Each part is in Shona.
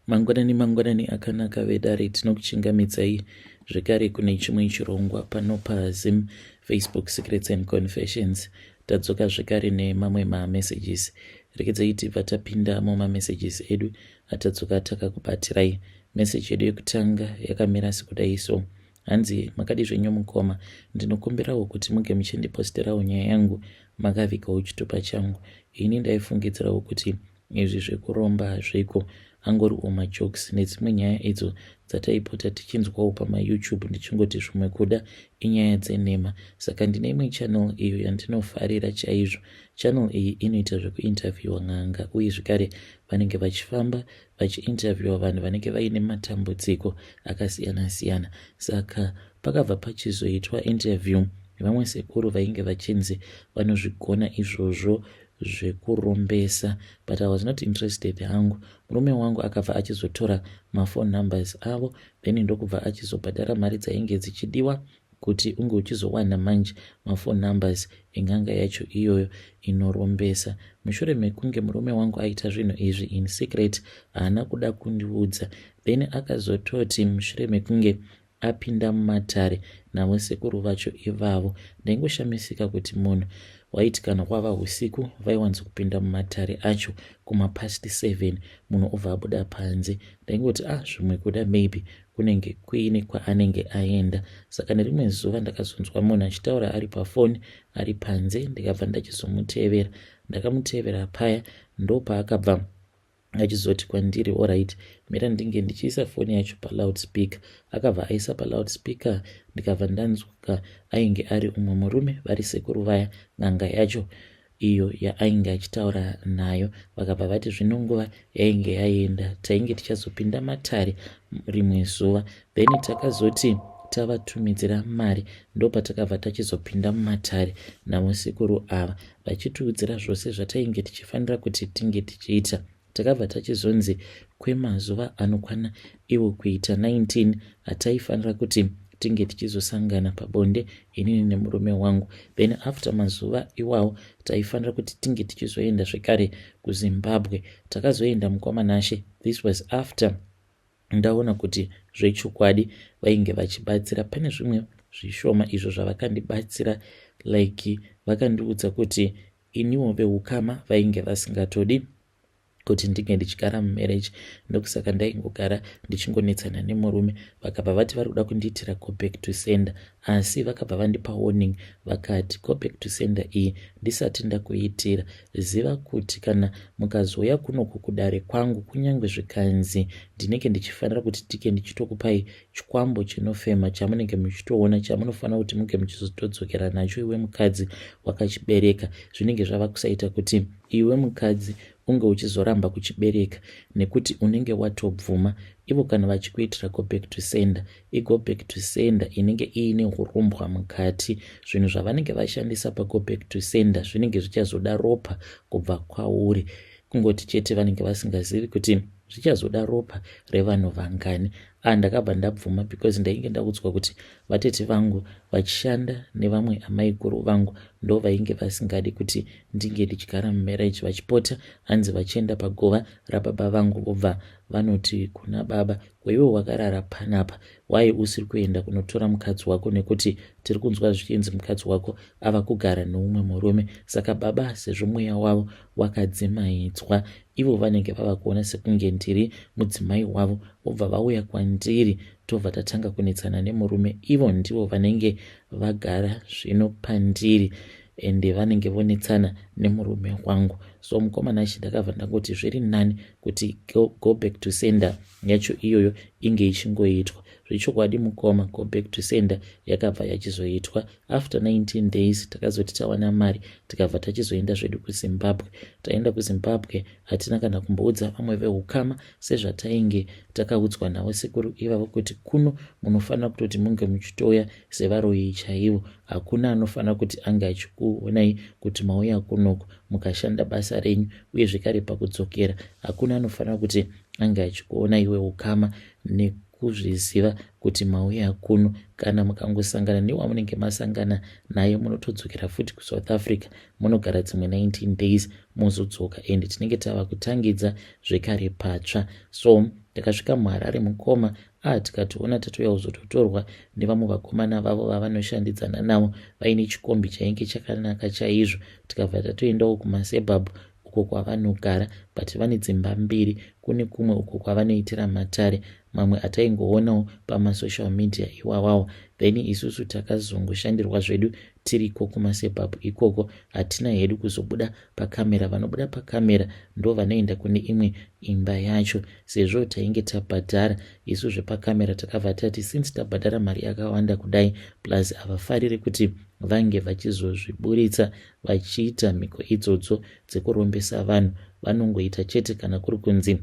Mangwanani mangwanani akanaka vedare, tinokuchingamidzai zvekare kune chimwe chirongwa pano paZim Facebook Secrets and Confessions. Tadzoka zvekare nemamwe mamessages. Rekedzai tibva tapinda mumamessages edu atadzoka takakubatirai. Message yedu yekutanga yakamira sekudai so. Hanzi makadi zvenyu mukoma, ndinokumbirawo kuti muge muchindiposterawo nyaya yangu makavigawo chitupa changu. Ini ndaifungidzirawo kuti Izvi zvekuromba hazviko, angoriwo majokes nedzimwe nyaya idzo dzataipota tichinzwawo pamaYouTube ndichingoti zvimwe kuda inyaya dzenhema. Saka ndine imwe channel iyo yandinofarira chaizvo. Channel iyi inoita zvekuinterviewa n'anga uye zvekare vanenge vachifamba vachiinterviewa vanhu vanenge vaine matambudziko akasiyana-siyana. Saka pakabva pachizoitwa interview nevamwe sekuru vainge vachinzi vanozvigona izvozvo zvekurombesa but I was not interested hangu. Murume wangu akabva achizotora maphone numbers avo then ndokubva achizobhadhara mari dzainge dzichidiwa kuti unge uchizowana manje maphone numbers en'anga yacho iyoyo inorombesa. Mushure mekunge murume wangu aita zvinhu izvi in secret haana kuda kundiudza then akazototi mushure mekunge apinda mumatare navo sekuru vacho ivavo. Ndaingoshamisika kuti munhu waiti kana kwava husiku vaiwanzo kupinda mumatare acho kumapast 7 munhu obva abuda panze. Ndaingoti ah zvimwe kuda maybe kunenge kuine kwaanenge aenda. Saka nerimwe zuva ndakazonzwa munhu achitaura ari pafoni ari panze ndikabva ndachizomutevera. Ndakamutevera paya ndopaakabva achizoti kwandiri orit mira ndinge ndichiisa foni yacho paloud speaker. Akabva aisa paloud speaker ndikabva ndanzwa ainge ari umwe murume vari sekuru vaya n'anga yacho iyo yaainge achitaura nayo. Vakabva vati zvino nguva yainge yaenda tainge tichazopinda matare rimwe zuva. Then takazoti tavatumidzira mari ndopatakabva tachizopinda mumatare navo sekuru ava vachitiudzira zvose zvatainge tichifanira kuti tinge tichiita. Takabva tachizonzi kwemazuva anokwana iwo kuita 19 hataifanira kuti tinge tichizosangana pabonde inini nemurume wangu. Then after mazuva iwawo taifanira kuti tinge tichizoenda zvekare kuZimbabwe. Takazoenda mukoma Nashe, this was after ndaona kuti zvechokwadi vainge vachibatsira. Pane zvimwe zvishoma izvo zvavakandibatsira like vakandiudza kuti iniwo veukama vainge vasingatodi kuti ndinge ndichigara mumarriage ndokusaka ndaingogara ndichingonetsana nemurume. Vakabva vati vari kuda kundiitira go back to sender, asi vakabva vandipa warning vakati go back to sender iyi ndisati ndakuitira, ziva kuti kana mukazouya kunoku kudare kwangu kunyange zvikanzi ndinenge ndichifanira kuti tike ndichitokupai chikwambo chinofema chamunenge muchitoona chamunofanira kuti muge muchizotodzokera nacho iwe mukadzi wakachibereka, zvinenge zvava kusaita kuti iwe mukadzi unge uchizoramba kuchibereka nekuti unenge watobvuma. Ivo kana vachikuitira go back to sender, igo back to sender inenge iine hurombwa mukati. Zvinhu zvavanenge vashandisa pago back to sender zvinenge zvichazoda ropa kubva kwauri, kungoti chete vanenge vasingazivi kuti zvichazoda ropa revanhu vangani. Ah, ndakabva ndabvuma because ndainge ndaudzwa kuti vatete vangu vachishanda nevamwe amaiguru vangu ndo vainge vasingadi kuti ndinge ndichigara mumarriage, vachipota hanzi vachienda paguva rababa vangu vobva vanoti kuna baba, kweiwe wakarara panapa why usiri kuenda kunotora mukadzi wako nekuti tiri kunzwa zvichinzi mukadzi wako ava kugara neumwe murume. Saka baba sezvo mweya wavo wakadzimaidzwa ivo vanenge vava kuona sekunge ndiri mudzimai wavo vobva vauya kwandiri tobva tatanga kunetsana nemurume. Ivo ndivo vanenge vagara zvino pandiri ende vanenge vonetsana nemurume wangu. So mukoma Nashe, ndakabva ndangoti zviri nani kuti go back to sender yacho iyoyo inge ichingoitwa zvechokwadi. Mukoma, go back to sender yakabva yachizoitwa after 19 days. Takazoti tawana mari tikabva tachizoenda zvedu kuZimbabwe. Taenda kuZimbabwe hatina kana kumboudza vamwe veukama sezvatainge takaudzwa navo sekuru ivavo kuti kuno munofanira kutoti munge muchitouya sevaroyi chaivo, hakuna anofanira kuti ange achikuonai kuti mauya kunoku mukashanda basa renyu, uye zvekare pakudzokera hakuna anofanira kuti ange achikuona iwe ukama nekuzviziva kuti mauya kuno. Kana mukangosangana newamunenge masangana naye munotodzokera futi kuSouth Africa, munogara dzimwe 19 days mozodzoka, and tinenge tava kutangidza zvekare patsva. So Takasvika muHarare mukoma ah tikatoona tatouya kuzototorwa nevamwe vakomana vavo vavanoshandidzana navo vaine chikombi chainge chakanaka chaizvo. Tikabva tatoendawo kumasebhabhu uko kwavanogara but vane dzimba mbiri kune kumwe uko kwavanoitira matare mamwe ataingoonawo pamasocial media iwawawo then isusu takazongoshandirwa zvedu tiriko kumasebhabhu ikoko hatina hedu kuzobuda pakamera vanobuda pakamera ndo vanoenda kune imwe imba yacho sezvo tainge tabhadhara isu zvepakamera takabva tati since tabhadhara mari yakawanda kudai plus havafariri kuti vange vachizozviburitsa vachiita mhiko idzodzo dzekurombesa vanhu vanongoita chete kana kuri kunzi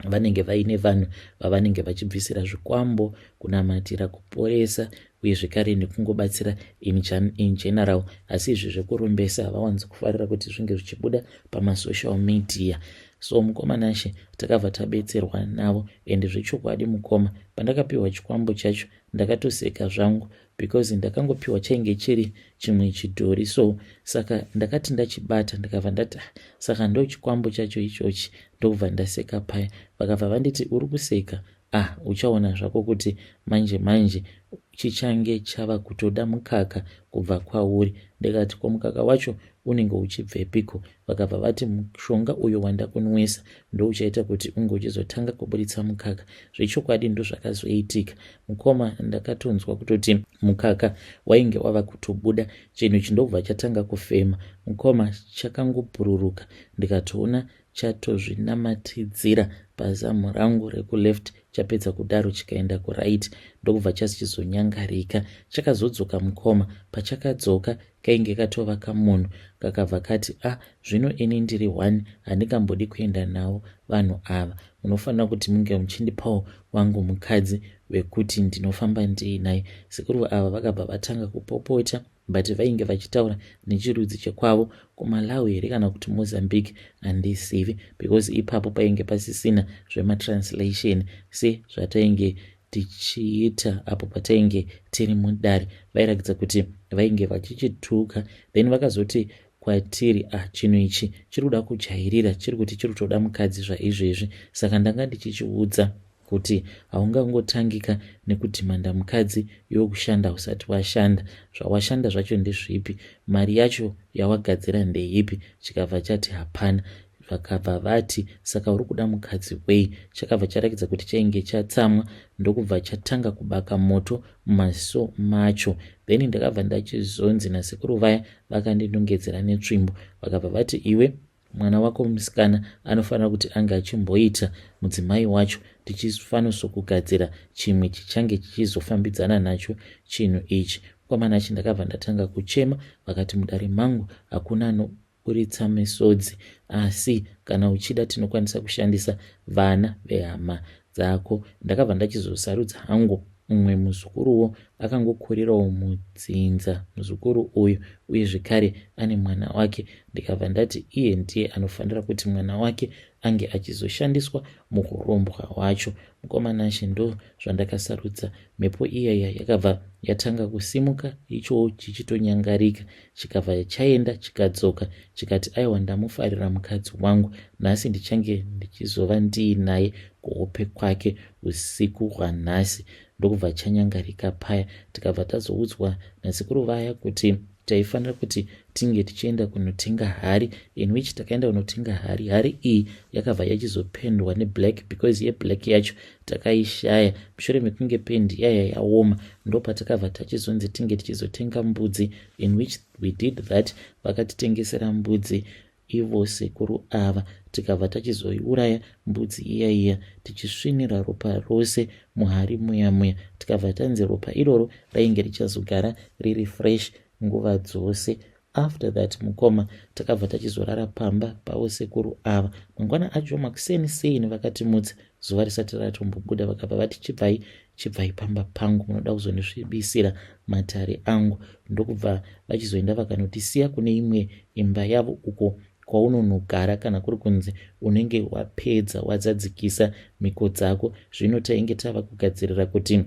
vanenge vaine vanhu vavanenge vachibvisira zvikwambo kunamatira kuporesa uye zvekare nekungobatsira in, in general asi izvi zvekurombesa havawanzi kufarira kuti zvinge zvichibuda pamasocial media so mukoma Nashe takabva tabetserwa navo ende zvechokwadi mukoma pandakapiwa chikwambo chacho ndakatoseka zvangu because ndakangopiwa chainge chiri chimwe chidhori so saka ndakati ndachibata ndikabva ndati ah, saka ndo chikwambo chacho ichochi ndokubva ndaseka paya vakabva vanditi uri kuseka ah uchaona zvako kuti manje manje chichange chava kutoda mukaka kubva kwauri ndikati ko mukaka wacho unenge uchibvepiko vakabva vati mushonga uyo wandakunwisa ndouchaita kuti unge uchizotanga kuburitsa mukaka zvechokwadi ndozvakazoitika mukoma ndakatonzwa kutoti mukaka wainge wava kutobuda chinhu chindobva chatanga kufema mukoma chakangobhururuka ndikatoona chatozvinamatidzira pazamu rangu rekuleft chapedza kudaro chikaenda kuright ndokubva chachizonyangarika chakazodzoka mukoma pachakadzoka kainge katova kamunhu kakabva kati ah zvino ini ndiri one handingambodi kuenda navo vanhu ava munofanira kuti munge muchindipawo wangu mukadzi wekuti ndinofamba ndiinaye sekuru ava vakabva vatanga kupopota but vainge vachitaura nechirudzi chekwavo kumalawi here kana kuti mozambique handizivi because ipapo painge pasisina zvematranslation sezvatainge tichiita apo patainge tiri mudare vairakidza kuti vainge vachichituka then vakazoti kwatiri ah chinhu ichi chiri kuda kujairira chiri kuti chiri kutoda mukadzi zvaizvezvi saka ndanga ndichichiudza kuti haungangotangika nekudhimanda mukadzi iwe kushanda usati washanda zvawashanda zvacho ndezvipi mari yacho yawagadzira ndeipi chikabva chati hapana vakabva vati saka uri kuda mukadzi wei chakabva charakidza kuti chainge chatsamwa ndokubva chatanga kubaka moto mumaziso macho then ndakabva ndachizonzi nasekuru vaya vakandinongedzera netsvimbo vakabva vati iwe mwana wako musikana anofanira kuti ange achimboita mudzimai wacho tichifanosokugadzira chimwe chichange chichizofambidzana nacho chinhu ichi mukomana achi ndakabva ndatanga kuchema vakati mudare mangu hakuna anoburitsa misodzi asi kana uchida tinokwanisa kushandisa vana vehama dzako ndakabva ndachizosarudza hangu mumwe muzukuruwo akangokurirawo mudzinza muzukuru uyu uye zvekare ane mwana wake ndikabva ndati iye ndiye anofanira kuti mwana wake ange achizoshandiswa muhurombwa hwacho mukoma Nashe ndo zvandakasarudza mhepo iyaya yakabva yatanga kusimuka ichowo chichitonyangarika chikabva chaenda chikadzoka chikati aiwa ndamufarira mukadzi wangu nhasi ndichange ndichizova ndiinaye kuhope kwake usiku hwanhasi ndokubva chanyangarika paya tikabva tazoudzwa nasekuru vaya kuti taifanira kuti tinge tichienda kunotenga hari in which takaenda kunotenga hari hari iyi yakabva yachizopendwa neblack because yeblack yacho takaishaya mushure mekunge pendi yaya yaoma ndopatakabva tachizonzi tinge tichizotenga mbudzi in which we did that vakatitengesera mbudzi ivo sekuru ava tikabva tachizoiuraya mbudzi iya iya tichisvinira ropa rose muhari muya muya tikabva tanzi ropa iroro rainge richazogara riri fresh nguva dzose after that mukoma takabva tachizorara pamba pavo sekuru ava mangwana acho makuseni seni vakatimutsa zuva risati ratombobuda vakabva vati chibvai chibvai pamba pangu munoda kuzondisvibisira matare angu ndokubva vachizoenda vakanotisiya kune imwe imba yavo uko kwaunonogara kana kuri kunzi unenge wapedza wadzadzikisa mhiko dzako zvino tainge tava kugadzirira kuti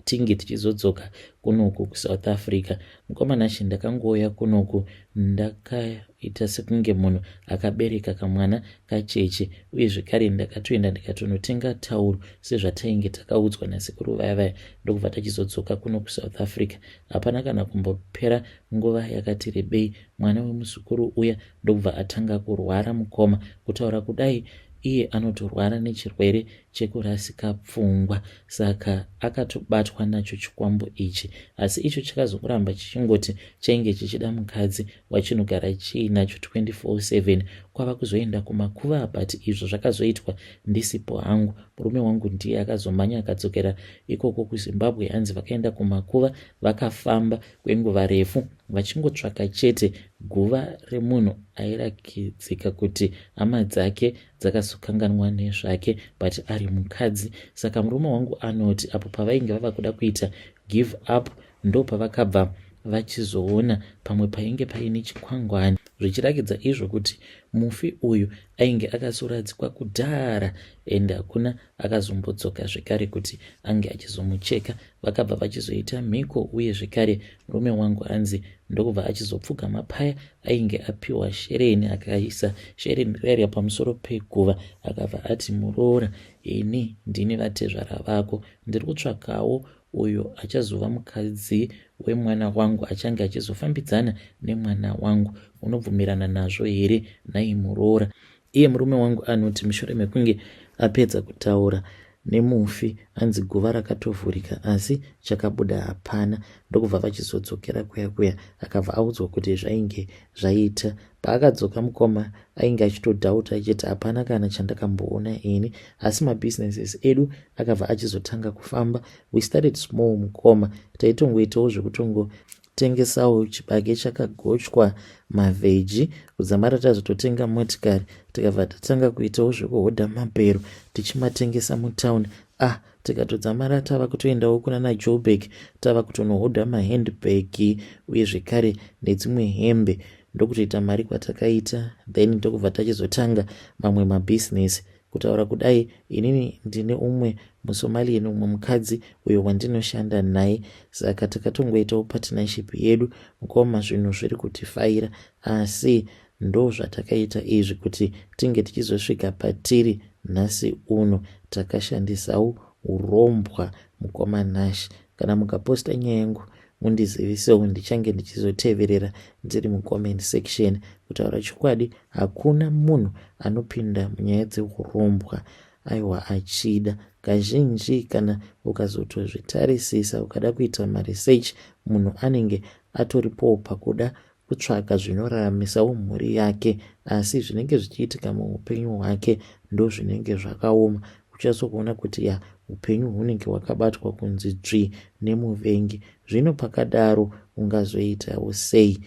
Tinge tichizodzoka kunoku kuSouth Africa. Mukoma Nashe, ndakangouya kunoku ndakaita sekunge munhu akabereka kamwana kacheche, uye zvekare ndakatoenda ndikatonotenga tauro sezvatainge takaudzwa nasekuru vaya vaya, ndokubva tachizodzoka kuno kuSouth Africa. Hapana kana kumbopera nguva yakati rebei, mwana wemuzukuru uya ndokubva atanga kurwara. Mukoma, kutaura kudai iye anotorwara nechirwere chekurasika pfungwa, saka akatobatwa nacho chikwambo ichi, asi icho chakazongoramba chichingoti chainge chichida mukadzi wachinogara chiinacho 24/7. Kwava kuzoenda kumakuva, but izvo zvakazoitwa ndisipo hangu. Murume wangu ndiye akazomhanya akadzokera ikoko kuZimbabwe. Hanzi vakaenda kumakuva, vakafamba kwenguva refu vachingotsvaka chete guva remunhu airakidzika kuti hama dzake dzakazokanganwa nezvake, but ari mukadzi. Saka murume wangu anoti apo pavainge vava kuda kuita give up, ndo pavakabva vachizoona pamwe painge paine chikwangwani zvichirakidza izvo kuti mufi uyu ainge akazoradzikwa kudhara, ende hakuna akazombodzoka zvekare kuti ange achizomucheka. Vakabva vachizoita mhiko, uye zvekare murume wangu anzi ndokubva achizopfugama paya ainge apiwa shereni, akaisa shereni riya pamusoro peguva, akabva ati, "Muroora, ini ndini vatezvara vako. Ndiri kutsvakawo uyo achazova mukadzi wemwana wangu, achange achizofambidzana nemwana wangu. Unobvumirana nazvo here nhai muroora?" Iye murume wangu anoti mushure mekunge apedza kutaura nemufi, anzi guva rakatovhurika asi chakabuda hapana. Ndokubva vachizodzokera kuya kuya, akabva audzwa kuti zvainge zvaita. Paakadzoka, mukoma, ainge achitodhauta achiti, "Hapana kana chandakamboona ini." Asi mabusinesses edu akabva achizotanga kufamba. We started small, mukoma. Taitongoitawo zvekutongotengesawo chibage chakagochwa, mavheji, kudzamara tazototenga motikari, tikabva tatanga kuitawo zvekuhodha mabhero tichimatengesa mutauni. Ah, tikatodzamara tava kutoendawo kuna naJoburg, tava kutonohodha mahandbag uye zvekare nedzimwe hembe, ndokutoita mari kwatakaita. Then ndokubva tachizotanga mamwe mabhizinesi. Kutaura kudai, inini ndine umwe muSomalian, umwe mukadzi uyo wandinoshanda naye, saka takatongoitawo partnership yedu. Mukoma, zvinhu zviri kutifaira, asi ndo zvatakaita izvi kuti tinge tichizosvika patiri nhasi uno. Takashandisawo urombwa. Mukoma Nash, kana mukaposta nyaya yangu, mundizivisewo, ndichange ndichizoteverera ndiri mucomment section. Kutaura chokwadi, hakuna munhu anopinda munyaya dzeurombwa aiwa achida. Kazhinji kana ukazotozvitarisisa, ukada kuita maresearch, munhu anenge atoripowo pakuda kutsvaga zvinoraramisawo mhuri yake, asi zvinenge zvichiitika muupenyu hwake ndo zvinenge zvakaoma. Uchazokuona kuti ya, upenyu hunenge hwakabatwa kunzi dzvi nemuvengi. Zvino pakadaro ungazoitawo sei?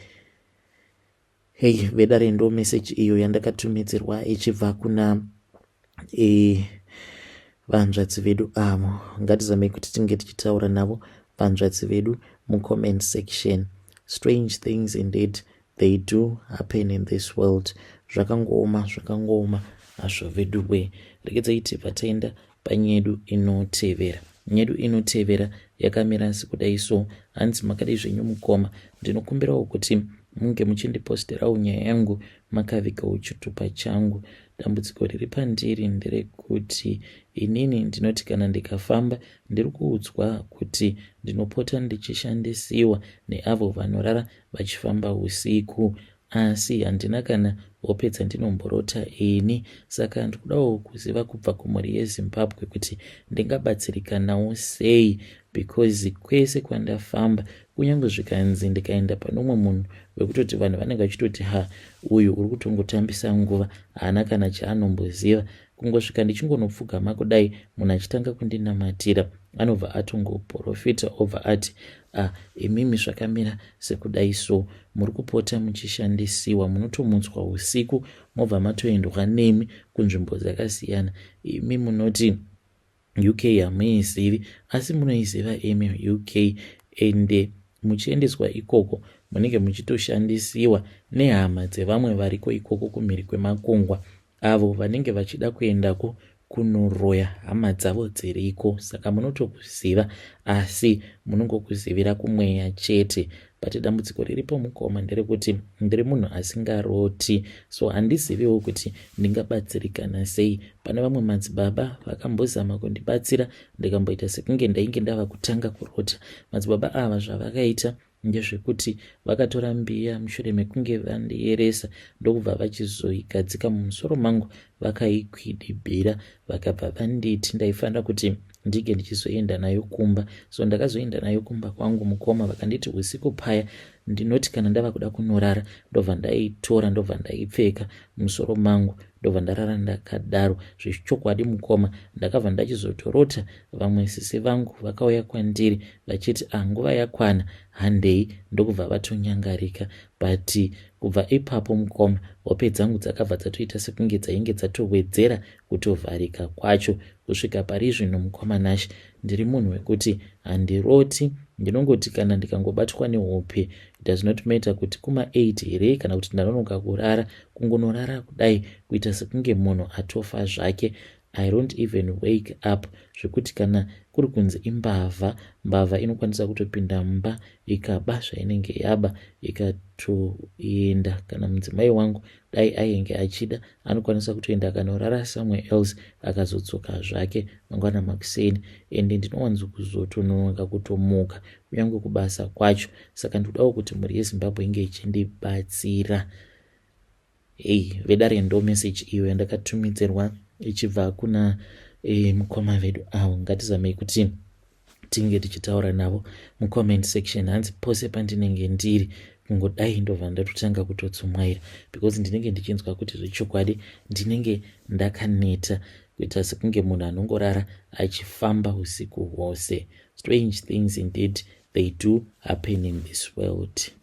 Hei vedare, ndo meseji iyo yandakatumidzirwa ichibva kuna vanzvadzi vedu avo. Ngatizamei kuti tinge tichitaura navo vanzvadzi vedu mucomment section. Strange things indeed, they do happen in this world. Zvakangooma, zvakangooma hazvo vedu we. Regedzai tibva taenda panyedu inotevera. Nyedu inotevera yakamira sekudai so. Hanzi, "Makadii zvenyu mukoma? Ndinokumbirawo kuti munge muchindiposterawo nyaya yangu makavigawo chitupa changu. Dambudziko riri pandiri nderekuti inini ndinoti kana ndikafamba, ndiri kuudzwa kuti ndinopota ndichishandisiwa neavo vanorara vachifamba usiku, asi handina kana hope dzandinomborota ini. Saka ndikudawo kuziva kubva kumhuri yeZimbabwe kuti ndingabatsirikanawo sei, because kwese kwandafamba, kunyange zvikanzi ndikaenda pane umwe munhu wekutoti vanhu vanenge vachitoti, 'Ha, uyu uri kutongotambisa nguva, haana kana chaanomboziva,' kungosvika ndichingonopfugama kudai, munhu achitanga kundinamatira, anobva atongoprofita, obva ati, 'Ah, imimi zvakamira sekudai, so muri kupota muchishandisiwa, munotomutswa usiku, mobva matoendwa nemi kunzvimbo dzakasiyana. Imi munoti UK hamuizivi, asi munoiziva imi UK. Ende muchiendeswa ikoko munenge muchitoshandisiwa nehama dzevamwe variko ikoko kumhiri kwemakungwa, avo vanenge vachida kuendako." Kunoroya hama dzavo dziriko, saka munotokuziva, asi munongokuzivira kumweya chete. But dambudziko riripo, mukoma, nderekuti ndiri munhu asingaroti, so handiziviwo kuti ndingabatsirikana sei. Pane vamwe madzibaba vakambozama kundibatsira, ndikamboita sekunge ndainge ndava kutanga kurota. Madzibaba ava zvavakaita ndezvekuti vakatora mbiya mushure mekunge vandiyeresa, ndokubva vachizoigadzika mumusoro mangu, vakaikwidibira, vakabva vanditi ndaifanira kuti ndinge ndichizoenda nayo kumba. So ndakazoenda nayo kumba kwangu, mukoma. Vakanditi usiku paya ndinoti kana ndava kuda kunorara, ndobva ndaitora, ndobva ndaipfeka musoro mangu, ndobva ndarara ndakadaro. Zvechokwadi, mukoma, ndakabva ndachizotorota vamwe sisi vangu vakauya kwandiri vachiti, "A, ah, nguva yakwana, handei," ndokubva vatonyangarika. But kubva ipapo, mukoma, hope dzangu dzakabva dzatoita sekunge dzainge dzatowedzera kutovharika kwacho kusvika pari zvino. Mukoma Nash, ndiri munhu wekuti handiroti. Ndinongoti kana ndikangobatwa nehope, does not matter kuti kuma8 here kana kuti ndanonoka kurara, kungonorara kudai kuita sekunge munhu atofa zvake. I don't even wake up, zvekuti kana kuri kunzi imbavha, mbavha inokwanisa kutopinda mumba, ikaba zvainenge yaba, ikatoenda. Kana mudzimai wangu dai ainge achida, anokwanisa kutoenda akanorara somewhere else, akazodzoka zvake mangwana makuseni. Ende ndinowanzo kuzotononoka kutomuka, kunyange kubasa kwacho. Saka ndikudawo kuti mhuri yeZimbabwe inge ichindibatsira. Hei vedare, ndo message iyo yandakatumidzirwa ichibva kuna mukoma vedu avo. Ngatizamei kuti tinge tichitaura navo mucomment section. Hanzi pose pandinenge ndiri kungodai, ndobva ndatotanga kutotsumwaira because ndinenge ndichinzwa kuti zvechokwadi ndinenge ndakaneta, kuita sekunge munhu anongorara achifamba usiku hwose. Strange things indeed, they do happen in this world.